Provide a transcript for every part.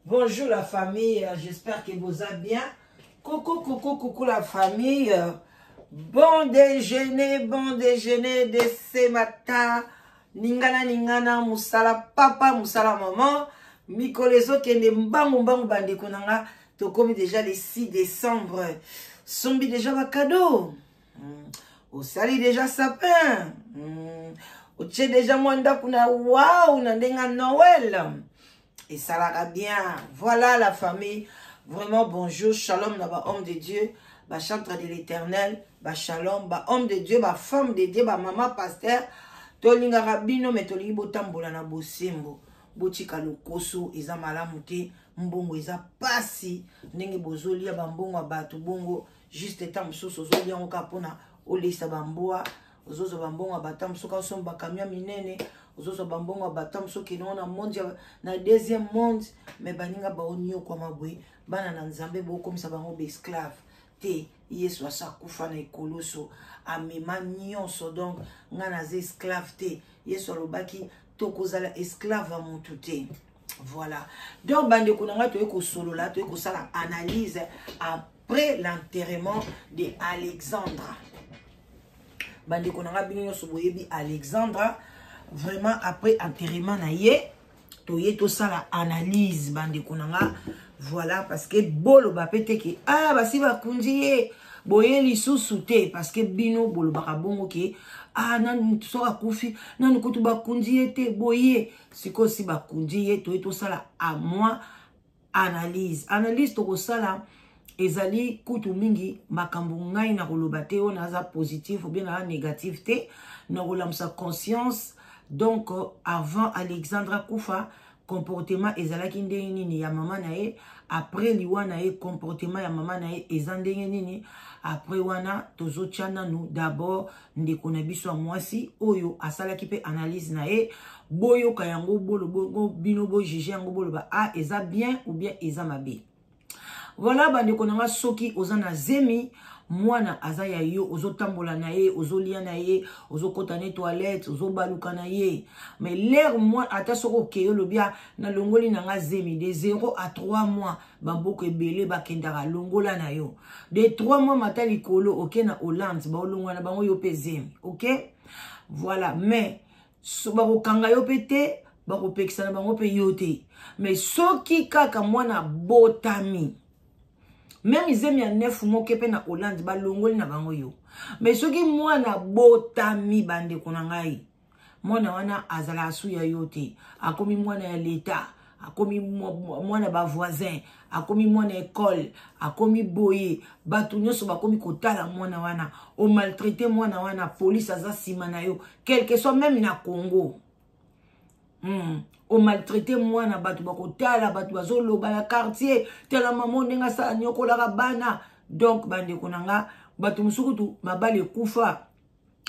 Bonjour la famille, j'espère que vous allez bien. Coucou, coucou, coucou la famille. Bon déjeuner, bon déjeuner de ce matin. Ningana, ningana, musala papa, musala maman. Mikolo ezokende mbangu mbangu bandeko na nga. Tokomi déjà le 6 décembre. Sombi déjà ba cadeau. Osali déjà sapin. Otie déjà mwa ndako na wow na ndenge Noël. Esalaka bien. Voilà la famille. Vraiment bonjour, shalom na ba homme de Dieu, ba chantre de l'Éternel, ba shalom, ba homme de Dieu, ba femme de Dieu, ba maman pasteur. Tolingaka bino mais tolingi botambola na bosembo. Botika lokoso eza malamu te, mbongo eza pasi ndenge bozolia ba mbongo ya bato bongo juste temps mosusu ozolia yango kaka mpona olesa ba mbwa, ozozwa ba mbongo ya bato mosusu osomba ba camion minene, ozozwa ba mbongo ya bato mosusu okende ngo na monde na deuxième monde, mais baninga baonyokwama boye, bana na Nzambe bokomisa bango ba esclave te. Yesu asa kufa na ekoloso amema nyonso, donc nga naza esclave te. Yesu alobaki tokozala esclave ya motu te. Voilà, donc bandeko na ngai, toyei kosolola, toyei kosala analyse après l'enterrement de Alexandra. Bandeko na ngai, bino nyonso boyebi Alexandra. Vraiment après enterrement na ye, toye tosala analyse, bandeko na nga. Voilà, parce que boloba pe te ke ah basi bakundi ye boye lisusu te, parce que bino bolobaka bongo ke ah nanu mutu soki akufi nanu kutu bakundi ye te boye. Sikoyo si bakundi ye, toye tosala a moi analyse. Analyse tokosala ezali kutu mingi makambo ngai na koloba te oyo naza positif ou bien naza négatif te, na kolamusa conscience. Donc avant Alexandra kufa, comportement ezalaki ndenge nini ya mama na ye? Après liwa na ye, comportement ya mama na ye eza ndenge nini? Après wana tozotia nanu d'abord ndeko na biso ya mwasi oyo asalaki mpe analyse na ye. Boyoka yango, bolobo bino bojuge yango, boloba ah eza bien ou bien eza mabe. Voilà bandeko na nga, soki oza na zemi, mwana aza ya yo, ozotambola na ye, ozolia na ye, ozokota na toilette, ozobaluka na ye, mais l'air mwa ata soki okei olobi nalongoli na nga zemi de 0 à 3 mois, bamboka ebele bakendaka longola na yo de 3 mois mata likolo, oke na Hollande baolongola na bango yo mpe zemi, ok? Voilà, mais so, bakokanga yo mpe te, bakopekisa na bango mpe yo te. Mais soki kaka mwana botami, même zemi ya 9 moke mpe na Hollande balongoli na bango yo. Mais soki mwana botami, bandeko na ngai, mwana wana azalaka su ya yo te, akomi mwana ya leta, akomi mwana bavoisin, akomi mwana ekole, akomi boye, bato nyonso bakomi kotala mwana wana. Omaltraite mwana wana, police aza nsima na yo, quelque soit même na Congo. Omaltraite mwana, bato bakotala, bato bazoloba na quartier, tala mama ndenge asala, nyokolaka bana. Donc bandeko na nga, bato mosusu kutu mabali ekufa,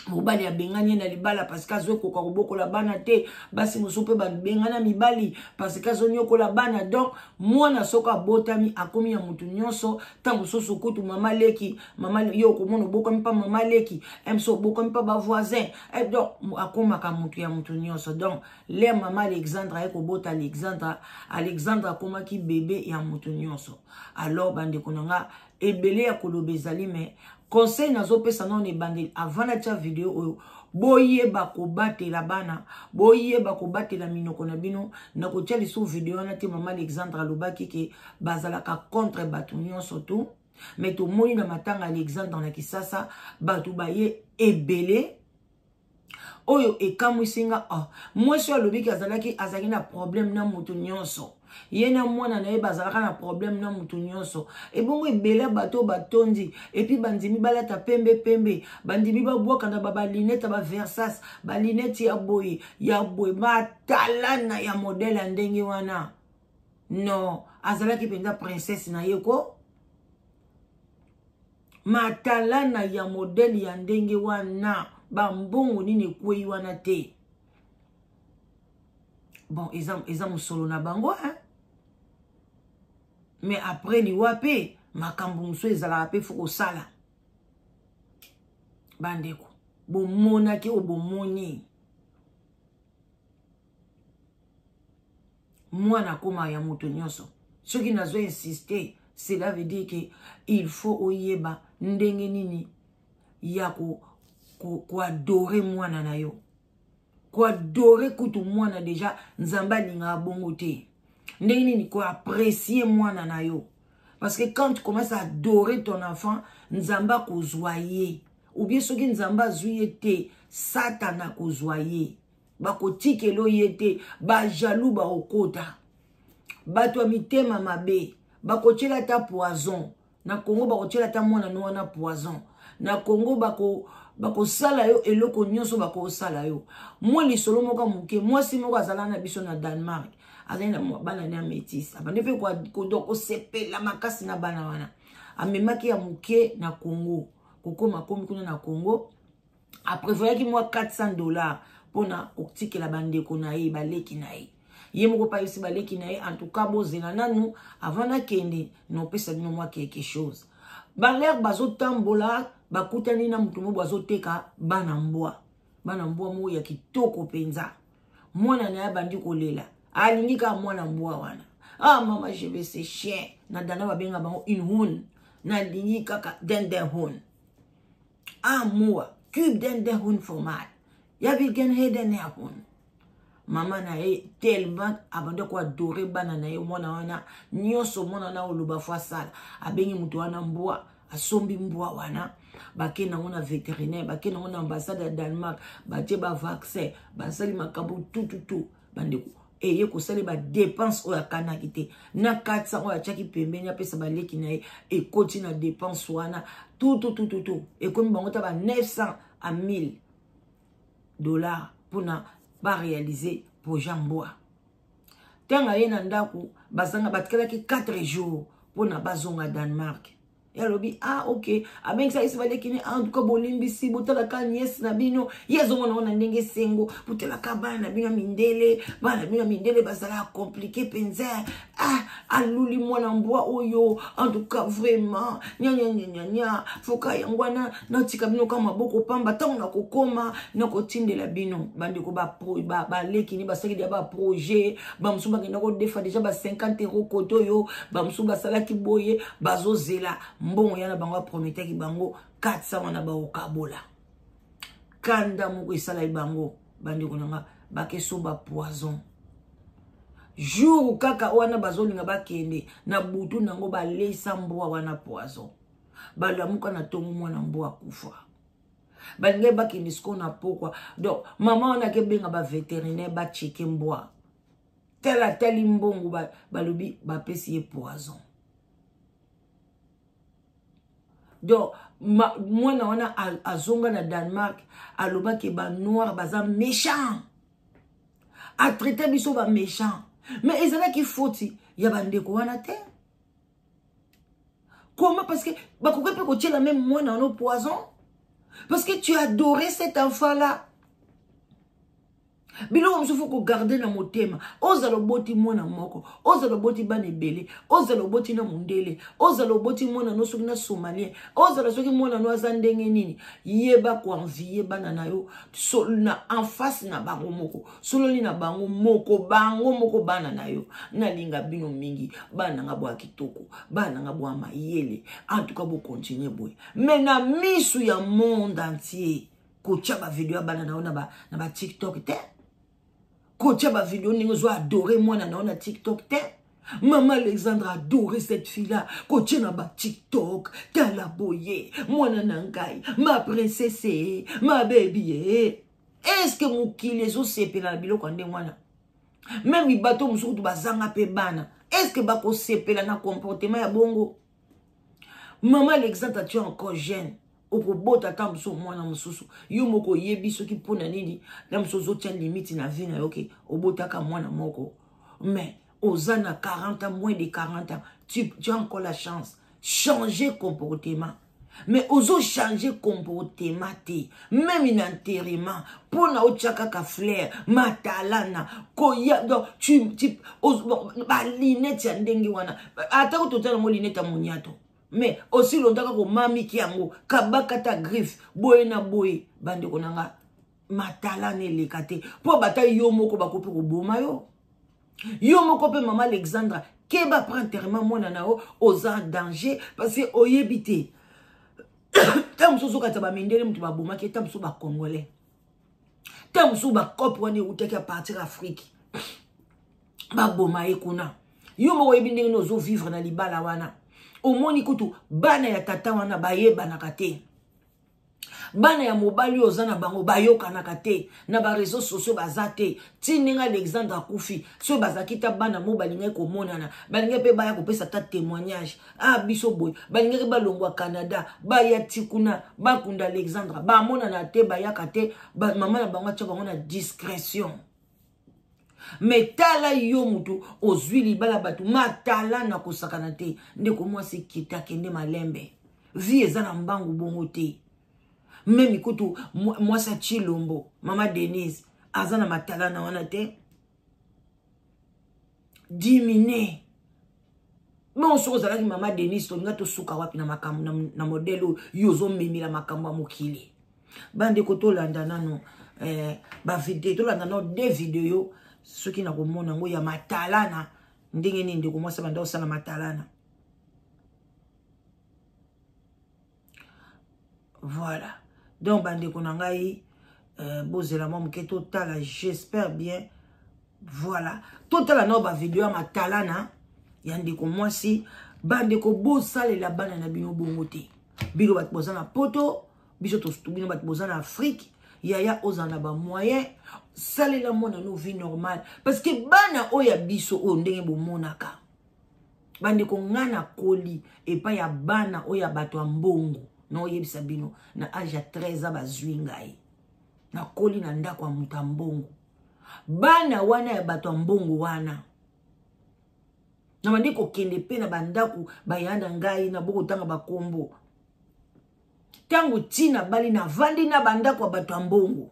mobali abengani ye na libala parce que azokoka kobokola bana te. Basi mosusu mpe babengana mibali parce que azonyokola bana. Donc mwana soki abotami, akomi ya motu nyonso. Ntango mosusu kutu mama leki, mama yo okomona obokomi mpa mama leki, mso obokomi mpa bavoisin, donc akomaka motu ya motu nyonso. Donc le mama Alexandre aye kobota Alexandre, Alexandre akomaki bebe ya motu nyonso. Alors bandeko na nga, ebele ya koloba ezali, mais conseil nazopesa nano ebandeli avant natia video oyo: boyeba kobatela bana, boyeba kobatela minoko na bino. Nakotia lisusu video wana te. Mama Alexandre alobaki ke bazalaka contre bato nyonso tu, mais tomoni na matanga Alexandre na Kisasa bato baye ebele. Oyo ekamwisi nga, oh, mwasi oyo alobiki azalaki na problème na moto nyonso, ye na mwana na ye bazalaka na problème na motu nyonso. Ebongo ebele bato oyo batondi, et puis bandimi balata pembe pembe, bandimi babwaka na babalinete, baversas, balinete ya boye ya boye, matalana ya modele ya ndenge wana. Non, azalaki mpenza princesse na ye ko matalana ya modele ya ndenge wana, bambongo nini ekwei wana te? Bon, eza mosolo na bango, hein? Mais après liwa mpe makambo mosusu ezalaka mpe fo kosala. Bandeko, bomonaki oyo bomoni, mwana akóma ya moto nyonso. Soki nazo insister, cela veut dire que il faut oyeba ndenge nini ya ko koadore ko mwana na yo. Koadore kutu mwana deja Nzambe alingaka bongo te. Ndenge nini koapprécier mwana na yo. Parce que quand tu commences à adorer ton enfant, Nzambe akozwa ye. Ou bien soki Nzambe azwi ye te, Satana akozwa ye. Bakotikelo ye te, ba jaloux bakokota. Bato ya mitema mabe bakotiela ata poison. Na Congo bakotiela ata mwana no wana poison. Na Congo bakosala yo eloko nyonso bakosala yo. Mwa lisolo moko moke, mwasi moko azala na biso na Danemark, azali na bana na métis, abandi mpe kosepela makasi na bana wana. Amemaki ya moke na Congo, kokoma komi kuna na Congo, aprévoyaki mwa $400 mpona kotikela bandeko na ye, baleki na ye. Ye moko pa yebisi baleki na ye, en tout cas bozela nanu avant nakende nopesa bino mwa quelque chose. Balere bazotambola, bakutani na motu moko azoteka bana mbwa, bana mbwa moko ya kitoko mpenza. Mwana na ye abandi kolela, alingi kaka mwana mbwa wana. Ah mama, je veux ce chien. Na dana babenga bango une hun, nalingi kaka den den hun. Ah moi, cube den den hun for mig. Ya vil gerne have den her hund. Mama na ye tellement abandi koadore bana na ye, mwana wana nyonso mwana wana oloba fo asala. Abengi moto wana mbwa, asombi mbwa wana, bakei nango na vétérinaire, bakei nango na ambassade ya Danemark, batie ba vaccin, basali makambo tututu. Bandeko, eye kosala ba dépense oyo akanaki te, na 400 oyo atiaki pembeni apesa baleki na ye, ekoti na dépense wana tututututu, ekomi bango ta ba 900 à 1000 dollars mpona baréaliser projet mbwa. Ntango aye na ndako, bazanga batikalaki 4 jours mpona bazonga Danemark. Ye alobi ah ok, abengisaki esi baleki ne, en tout cas bolimbisi, botalaka niese na bino, ye azomona ngo na ndenge esengo, botalaka bana na bino ya mindele, bana na bino ya mindele bazalaka compliqué mpenza. Ah, aluli mwana mbwa oyo, en tout cas vraiment nyanyanyanyanya, foka yango wana natika bino ka maboko pamba, ntango nakokoma nakotindela bino. Bandeko baleki ne basalaki deja baprojet, bamosusu bakenda kodefa deja ba 50 euro kote oyo, bamosusu basalaki boye, bazozela mbongo ya na bango aprometaki bango 400 wana bakokabola. Kanda moko esalaki bango, bandeko na nga, bakesomba poison. Jour kaka wana bazolinga bakende na butu nango, balesa mbwa wana poison. Balamuka na ntongo, mwana mbwa akufa. Balingai bakende sikoyo na pokwa. Donc mama wana akebenga bavétérinaire bacheke mbwa, tala atali mbongo, balobi bapesi ye poison. Donc mwana wana azonga na Danemark, alobaki banoir baza méchant, atraite biso baméchant. Mais ezalaki foti ya bandeko wana te. Comment? Parce que bakoki mpe kotiela même mwana wana poison, parce que tu adorais cet enfant là. Biloko mosusu fo kogarde na motema. Ozala oboti mwana moko, ozala oboti bana ebele, ozala oboti na mondele, ozala oboti mwana no soki na somalien, ozala soki mwana no aza ndenge nini, yeba koenvie bana na yo so, na en face na bango moko, sololi na bango moko, bango moko bana na yo. Nalinga bino mingi, bana nga bwa kitoko, bana nga bwa mayele, en tout cas bokontinue boye. Mais na misu ya monde entier, kotia bavideo ya bana na yo na ba TikTok te, kotia bavideo ndenge ozo adore mwana na yo na TikTok te. Mama Alexandre adore cette fille là, kotia na ba TikTok, tala boye mwana na ngai, ma princesse, ma baby. Est-ce que mokili ezosepela na biloko ya ndenge wana? Meme bato mosusu kutu bazanga mpe bana, est-ce que bakosepela na comportement ya bongo? Mama Alexandre, tu es encore jeune, okobota ata mosusu mwana mosusu, yo moko oyebi soki mpona nini na mosusu ozotia limite na vie na yo ke obotaka mwana moko. Mais oza na 40 ans, moins de 40 ans, tu as encore la chance, changer comportement. Mais ozo changer comportement te, même na enterrement mpona otya kaka fleur matalana koya. Donc tu balinete ya ndenge wana, ata kototala yango linete ya moniato, mais aussi longtemps kaka omamiki yango, kabaka ta griffe boye na boye. Bandeko na nga, matalana eleka te, mpo bata yo moko bakoki koboma yo, yo moko mpe. Mama Alexandra, Keba après enterrement mwana na yo, oza en danger parce que oyebi te. Ntango mosusu ozokatisa bamindele moto babomaki, ntango mosusu bacongolais, ntango mosusu bacope wana eutaki a partir Afrique, baboma ye kuna. Yo moko oyebi ndenge nini ozovivre na libala wana. Omoni kutu bana ya tata wana bayebanaka te, bana ya mobali oyo oza na bango bayokanaka te, na bareseau sociaux baza te. Ti ndenge Alexandre akufi, soki bazalaki ta bana mo balingaki komonana, balingaki mpe baya kopesa ta témoignage. Ah, biso boye balingaki balongwa Canada, baya ti kuna bakunda Alexandre, bamonana te, bayaka te. Mama na bango atya bango na discrétion. Me tala yo motu ozwi libala, bato matala na kosakana te. Ndeko mwasi, kita, kende malembe, vie eza na mbangu bongo te. Meme kutu mwasi ya Chilombo, mama Denise, aza na matalana wana te. Dimine bongo soki ozalaki mama Denise, tolinga tosuka wapi na makambo na modele oyo yo ozomemela makambo ya mokili? Bandeko, tolanda nano bavideo, tolanda nano de video soki nakomona yango ya matalana ndenge nini ndeko mwasi banda osala matalana. Voilà, donc bandeko na ngai, bozela mwa moke totala. J'espère bien. Voilà, totala nao bavideo ya matalana ya ndeko mwasi. Bandeko, bosalela bana na bino bongo te. Bino bato boza na Poto, biso bino bato boza na Afrique, yaya, ozala na bamoyen, salela mwana no vie normale, parce que bana oyo ya biso oyo ndenge bomonaka, bandeko, nga nakoli epai ya bana oyo ya bato ya mbongo. Naoyebisa bino, na age ya 13 ans bazwi ngai, nakoli na ndako ya moto ya mbongo. Bana wana ya bato ya mbongo wana, na bandi kokende mpe na bandako baya na ngai na bokotanga bakombo. Ntango ntina bali navandi na bandako ya bato ya mbongo,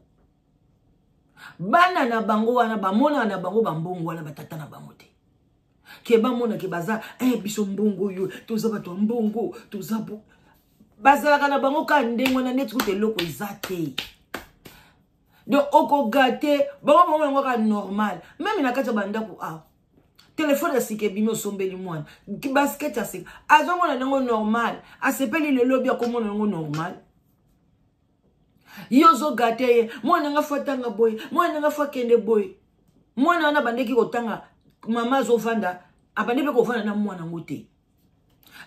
bana na bango wana bamonaka na bango bambongo wana batata na bango te, ke bamonake baza biso mbongo oyo, toza bato ya mbongo, toza bo bazalaka na bango kaka ndenge wana, neti kuta eloko eza te. Donc okogate bango, bango yango kaka normal. Meme na kati ya bandako awa, telefone ya sika ebimi, osombeli mwana basket ya sika, azomona nango normal, asepeli. Lelo obi akomona yango normal. Yo ozogate ye: mwana nga fo atanga boye, mwana nga fo akende boye. Mwana wana abandeki kotanga, mama azovanda, abandi mpe kovanda na mwana yango te,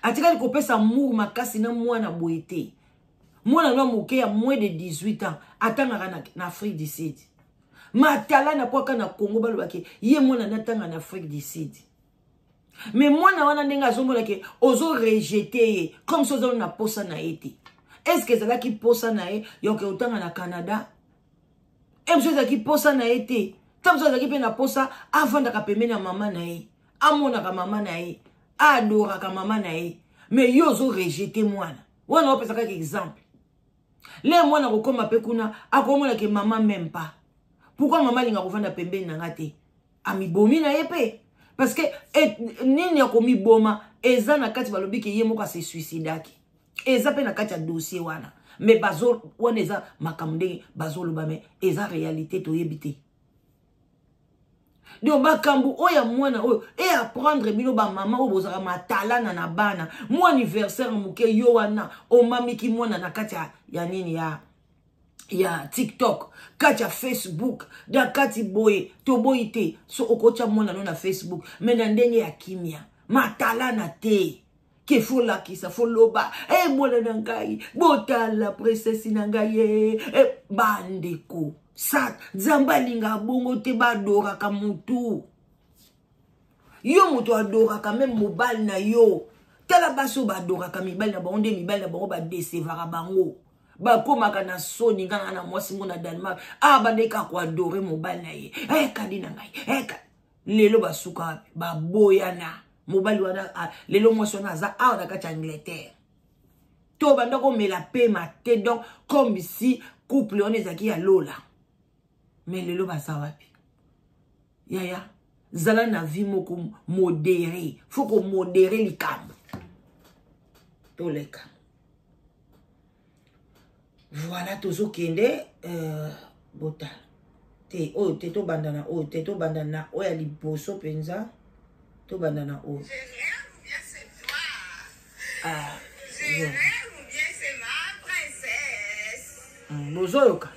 atikali kopesa amour makasi na mwana boye te. Mwana no moke ya moins de 18 ans atangaka na Afrique du Sud. Matala na kwaka na Congo, balobaki ye mwana natanga na Afrique du Sud. Me mwana wana ndenge azomona ke ozorejeter ye, comme si ozali na posa na ye te. Est ce que ezalaki posa na ye yoke otanga na Canada? E mosu ezalaki posa na ye te. Ta mosu azalaki mpe na posa avandaka pembeni ya mama na ye, amonaka mama na ye, aadoraka mama na ye. Me yo ozorejeter mwana wana. Opesa kaka exemple, le mwana akokóma mpe kuna, akomona ke mama même pas, pourquoi mama alinga kovanda pembeni na nga te? Amibomi na ye mpe, parce que nini ya komiboma eza na kati. Balobi ke ye moko ase suicidaki, eza mpe na kati ya dossier wana. Me bazo wana eza makambo ndenge bazoloba, me eza réalité toyebi te. Donc makambo oyo ya mwana oyo e apprendre bino bamama oyo bozalaka matalana na bana. Mwa anniversaire moke, yo wana omamiki mwana na kati ya nini, ya TikTok, kati ya Facebook, da kati boye. Toboyi te so okotya mwana no na Facebook, me na ndenge ya kimia, matalana te ke folakisa, foloba e mwana na ngai, botala princesse na ngai ye. E, bandeko, sa Nzambe alingaka bongo te. Baadoraka motu, yo moto adoraka meme mobali na yo. Tala basi oyo baadoraka mibali na bango, nde mibali na bango badesevaka bango, bakomaka na soni. Nga na mwasi ngo na Danemark, ah, bandeki kaka koadorer mobali na ye. Kadi na ngai, lelo basuka wapi? Baboyana. Mobali wana, ah, lelo mwasi wana aza awa na kati ya Angleterre, to banda komela pema te. Donc comme si couple wana ezalaki ya lola, mais lelo baza wapi? Yaya, zala na vie moko modéré, faut komodérer likambo. Toleka. Voilà, tozokende. Botala te oyo te, tobanda na oyo te, tobanda na oyo ya liboso mpenza. Tobanda na oyo. Ah, bozoyoka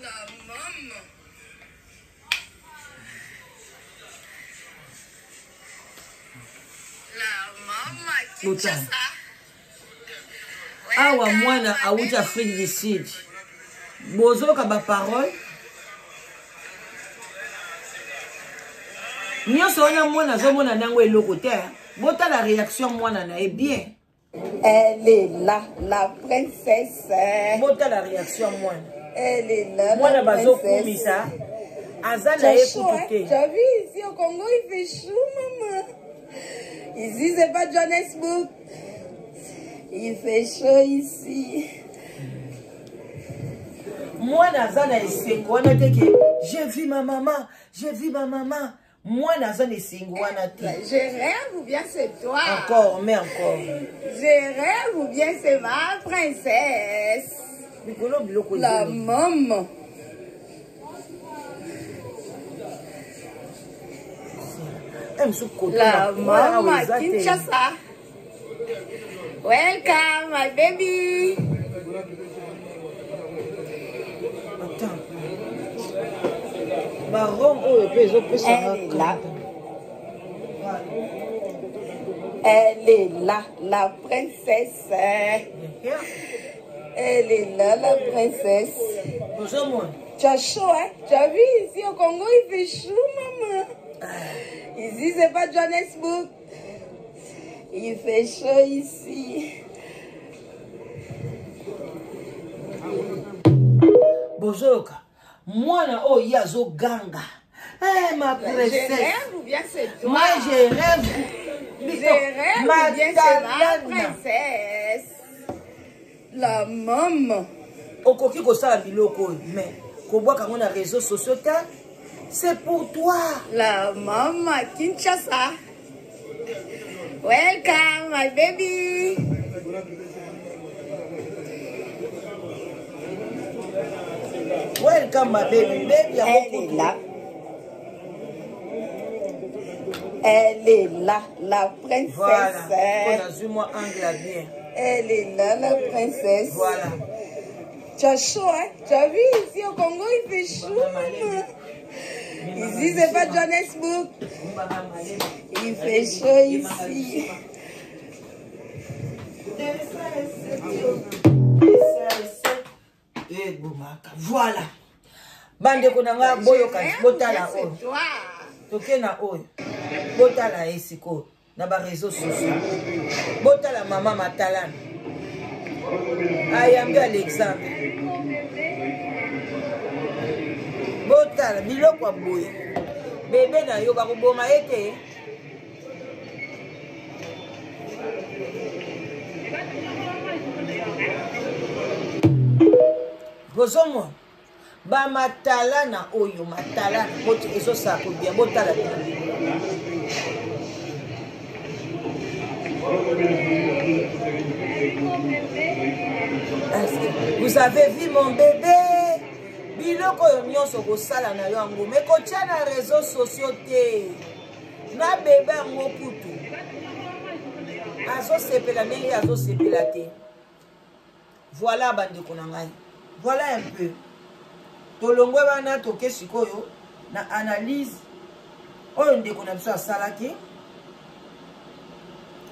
botala awa mwana awuti afrique du sud bozoyoka baparole nyonso wana mwana azomona nango eloko te botala réaction mwana na ye bien. Elle est là, la princesse. Bota la réaction mwana. Elle est là, mwana la princesse. Bazokumisa. Aza na ye kutu te. Tu as vu ici au Congo, il fait chaud, maman. Ici, c'est pas Johannesburg. Il fait chaud ici. Mwana aza na esengo wana te ke j'ai vu ma maman, j'ai vu ma maman. Mwana aza na esengo wana te. Je rêve ou bien c'est toi? Encore, mais encore. Je rêve ou bien c'est ma princesse? Likolo biloko. La maman. La maman Kinshasa. Welcome, my baby. Attends. Baron oyo mpe ezopesa. Elle est là. Elle est là, la princesse. Elle est là, la princesse. Ozomona. Tu as chaud, hein? Tu as vu ici au Congo, il fait chaud, maman. Ici, c'est pas Johannesburg. Il fait chaud ici. Bozoyoka mwana oyo ye azoganga. Hey, ma princesse. Je rêve ou bien c'est toi? Moi, je rêve. Je rêve ou bien c'est ma princesse. La maman. Okoki kosala biloko oyo, mais kobwaka yango na réseaux sociaux te. C'est pour toi. La maman Kinshasa. Welcome, my baby. Welcome, my baby. Baby, Elle est là. Elle est là, la princesse. Voilà. On a vu moi angle bien. Elle est là, la princesse. Voilà. Tu as chaud, hein? Tu as vu ici au Congo, il fait chaud, maman. Ici, c'est pas Johannesburg. Il fait chaud ici. Ebomaka. Voilà. Bandeko na nga boyoka botala oyo. Toke na oyo. Botala ye sikoyo na ba réseaux sociaux. Botala mama Matalana. Ayambi Alexandre. Botala biloko ya boye. Bebe na yo bakoboma ye te. Bozomona bamatalana oyo matalana ezosala kobia. Botala bino. Vous avez vu mon bébé? Biloko oyo nyonso kosala na yo yango me kotia na réseaux sociaux te. Na bebe yango kutu azosepela ndenge azosepela te. Voilà bandeko na ngai. Voilà un peu. Tolongwe wana toke sikoyo na analyse oyo ndeko na biso asalaki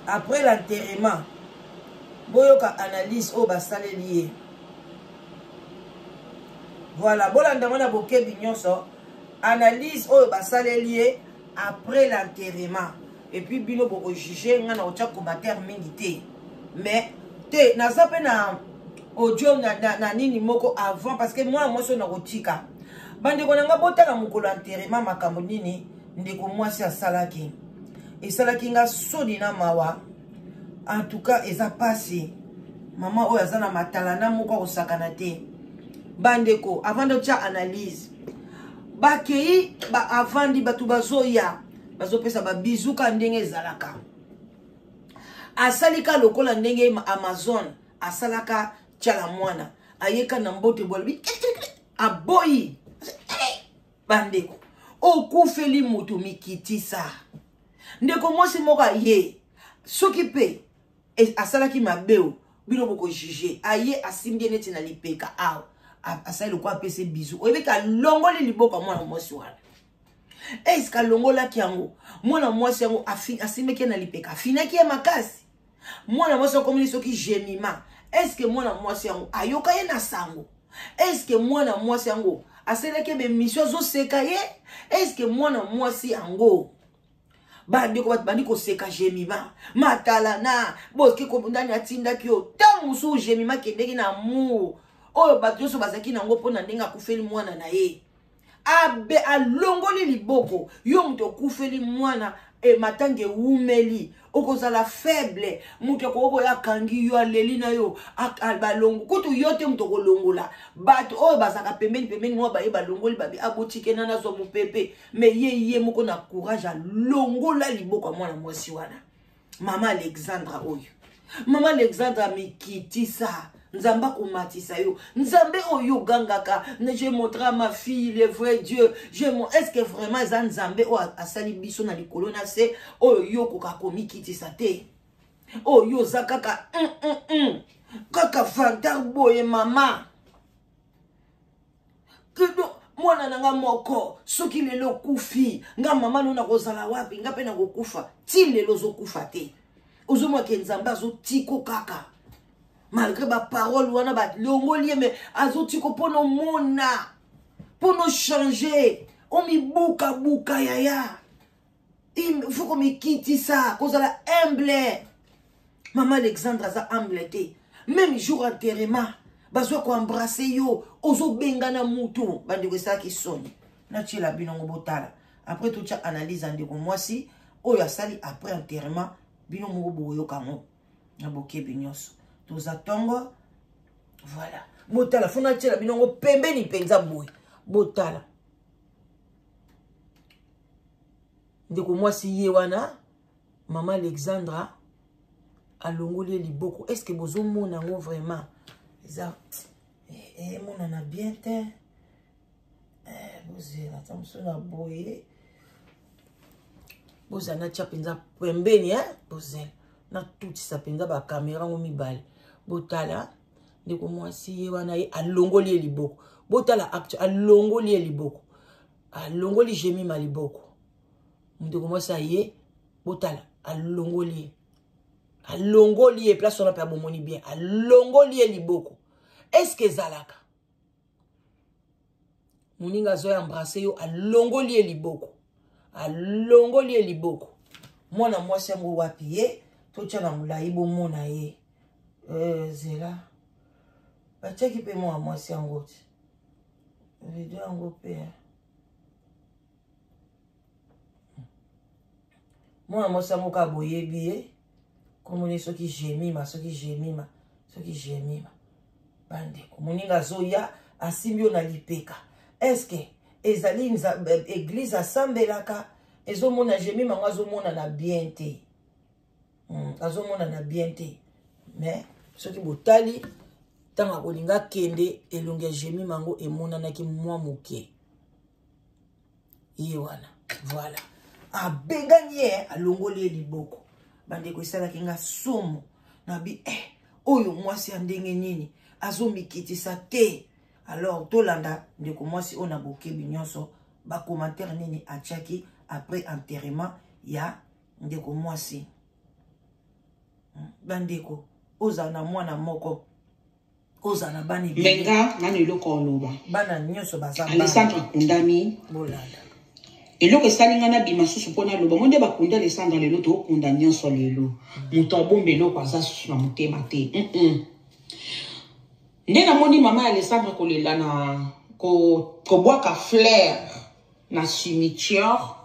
après l'enterrement. Boyoka analyse oyo basaleli ye. Voilà, bolanda ngo na bokebi nyonso analyse oyo basaleli ye après l'enterrement. Et puis bino boko juger nga na otia commentaire mingi te. Mais te naza pe na audio na nini moko avant parce que moi mwasi na kotika. Bandeko na nga botala mokolo enterrement makambo nini ndeko mwasi asalaki. Esalaki nga soni na mawa. En tout cas eza pasi. Mama oyo aza na matalana moko akosakana te. Bandeko avant de tia analyse bakei ba avandi bato bazoya bazopesa ba bizuka ndenge ezalaka. Asalika lokola ndenge Amazon asalaka tiala mwana ayeka na mbote bwalobi aboyi. Bandeko okufeli moto mikitisa. Ndeko mwasi moko aye, soki mpe asalaki mabe o, bino bokojuge. Aye asimbi ye neti na lipeka awa, asali lokola apesi bizu, oyebi ke alongoli liboko ya mwana mwasi wana. Eske alongolaki yango? Mwana mwasi yango asimbaki ye na lipeka, afinaki ye makasi. Mwana mwasi akomeli soki Jemima. Eske mwana mwasi yango ayoka ye na sango? Eske mwana mwasi yango asalaki ye bemission, azoseka ye? Eske mwana mwasi yango, bandeko, bato bandi koseka Jemima matalana, boke ndani atindaki yo? Ntango mosusu Jemima akendeki na amour oyo bato nyonso bazalaki nango mpo na ndenge akufeli mwana na ye, abe alongoli liboko. Yo moto okufeli mwana e, matanga ewumeli, okozala faible. Moto akoki koya, akangi yo, aleli na yo, balongo kutu yo te. Moto okolongola, bato oyo bazalaka pembeni pembeni mwa baye balongoli, babi abotikena nazwa mopepe. Me ye moko na courage alongola liboko ya mwana mwasi wana. Mama Alexandra oyo, mama Alexandra, mikitisa, Nzambe akomatisa yo. Nzambe oyo ogangaka, "Je montre à ma fille le vrai Dieu", je est ce que vraiment eza Nzambe oyo asali biso na likolo na se oyo yo okoka komikitisa te? Oyo oza kaka kaka vantard boye. Mama, mwana na nga moko, soki lelo okufi, nga mama no nakozala wapi? Nga mpe nakokufa. Ti lelo ozokufa te, ozomwake Nzambe azotiko kaka malgré baparole wana balongoli ye, me azotiko mpo omona, mpo nochange, omibukabuka. Yaya, faut komikitisa, kozala humble. Mama Alexandre aza humble te. Même jour enterrement, bazwa koembrasser yo, ozobengana mutu. Bandeko, esalaki soni. Natiela bino ngo botala, après totya analyse ya ndeko mwasi oyo asali après enterrement. Bino moko bokoyoka yango na bokebi nyonso. Toza ntongo, voilà, botala. Faut natiela bino ngo pembeni mpenza boye, botala ndeko mwasi ye wana. Mama Alexandra alongoli ye liboko. Est ce que bozomona yango vraiment? Eza emonana bien te. Bozela ata mosusu na boye, bozala natia mpenza pembeni. Bozela natutisa mpenza bakamera yango mibale, botala ndeko mwasi ye wana. Ye alongoli ye liboko, botala acte. Alongoli ye liboko, alongoli Jemima liboko. Ndeko mwasi aye, botala, alongoli ye, alongoli ye place wana mpe abomoni bien, alongoli ye liboko. Est-ce ezalaka moninga azoya embrasser yo, alongoli ye liboko, alongoli ye liboko? Mwana mwasi yango wapi ye? Totya na molai, bomona ye. Zela, batiaki mpe mwana mwasi yango ti video yango mpe. Mwana mwasi yango kaka boyebi ye, komoni soki Jemima, soki Jemima, soki Jemima. Bandeko, moninga azoya, asimbi yo na lipeka. Est-ce ezali église asambelaka? Ezomona Jemima yango azomonana bien te. Azomonana bien te, mais soki botali ntango akolinga akende, elongi ya Jemima yango emonanaki mwa moke. Ye wana, voilà, abengani ye, alongoli ye liboko. Bandeko, esalaki nga somo. Nabi oyo mwasi ya ndenge nini azomikitisa te? Alors tolanda ndeko mwasi oyo na bokebi nyonso, bacommentaire nini atiaki après enterrement ya ndeko mwasi. Bandeko, ozala na mwana moko, ozala na bana ebele, me nga nano eloko oloba. Bana nyonso baza. Alessandre akundami. Bolanda. Eloko esali nga nabima susu mpo naloba mo nde bakunda Alessandre lelo, tokunda nyonso lelo. Moto abomba eloko aza susu na motema te. Nde namoni mama ya Alessandre kolela na kobwaka fleur na cimetière.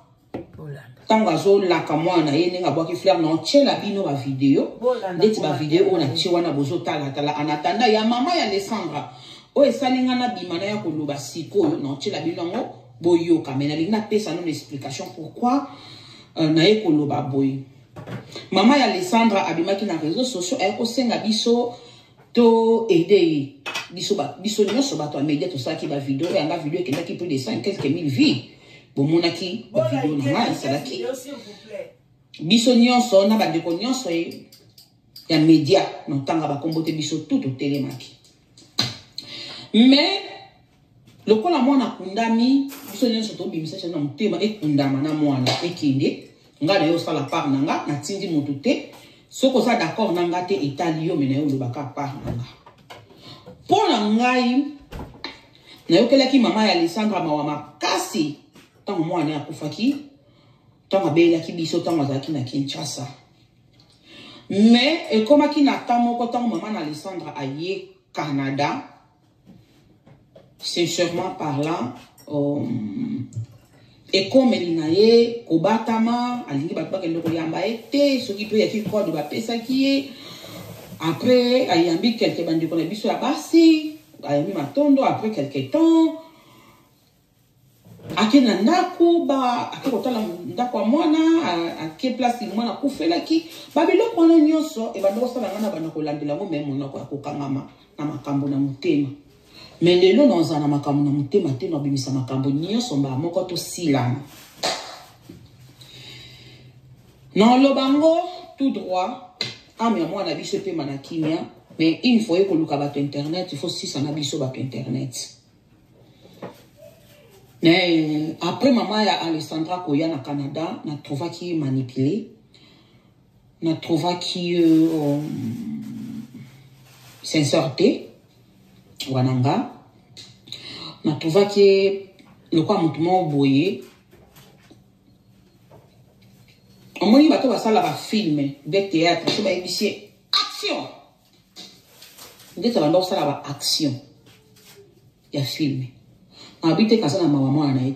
Bolanda. Ntango azolaka mwana na ye, ndenge abwaki fleur na otiela bino bavideo. Bolanda. Ndeti bavideo oyo natie wana, bozotalatala en attendant ya mama ya Alessandra oyo esali nga nabima na ya koloba sikoyo, na otiela bino yango boyoka. Me nalingi napesa nano explication pourquoi naye koloba boye. Mama ya Alessandra abimaki na réseau sociaux, aye kosenga biso to aide ye. Biso, biso nyonso bato ya media tosalaki bavideo. Oyo yanga video ekendaki plus de 100 quelques mille vues. Bomonaki bavideo na ngai esalaki. S'il vous plaît. Biso nyonso na bandeko nyonso ya media na otanga bakombo te, biso tu totelemaki. Mais lokola mwana akundami, biso nyonso tobimisa na motema, ekundama na mwana ekende. Nga na yo osala part na nga, natindi motu te. Soki oza d'accord na nga te, etali yo. Me na yo olobaka part na nga. Mpo na ngai, nayokelaki mama ya Alessandra mawa makasi ntango mwana ye akufaki, ntango abeyelaki biso, ntango azalaki na Kinshasa. Mais ekomaki na temps moko, ntango mama na Alessandra aye Canada, sincèrement parlant, ekomeli na ye kobatama, alingi bato bakende koyamba ye te. Soki mpe yaki code bapesaki ye, après ayambi quelque bandeko na biso ya basi, ayambi matondo. Après quelque temps, ake na ndako, ba ake kotala ndako ya mwana, ake place mwana akufelaki. Babiloko wana nyonso ebanda kosala ngai na banda kolandela yango, me monoko ya kokangama na makambo na motema. Me lelo nazala na makambo na motema te, nabimisa makambo nyonso mbala moko, tosilana. Naloba yango tout droit. Âme ya mwana biso epema na kimia. Mais une fois ekoluka bato internet, il faut sisa na biso bato internet. Mais après mama ya Alessandra koya na Canada, natrouvaki ye manipulé, natrouvaki sincère te. Wana nga natrouvaki ye lokola motu moko boye. Omoni bato basalaka film de théâtre, so bayebisi ye action, ndeti abanda kosala ba action ya film, abi te kaza na mawa mwana na ye.